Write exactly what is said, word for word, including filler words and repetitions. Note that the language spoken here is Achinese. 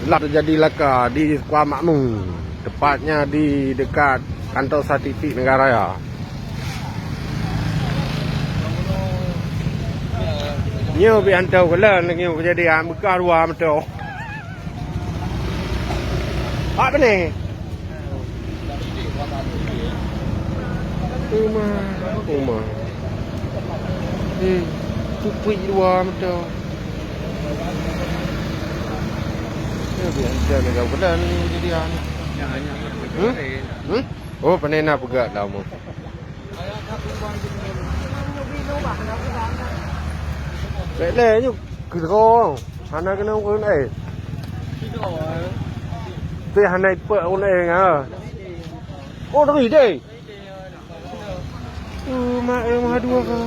Telah terjadi laka di Sekolah Makmu, tepatnya di dekat kantor statistik negara raya. Nyoe pih hantom keulan nyoe kejadian beukah dua moto. Hak beuneh. Uma, uma. Eh, pupui dua moto. Ya, biasa jaga bulan ni jadi anu. Hmm? Hmm? Oh, pandai nak peugah lama. Bèk lé nyoe keudroe. Hana keunong ureueng laén. Tapi hana ipeuet ureueng laén, ha. Oh, tadi deh. Uh, mak, eh, mah dua ka.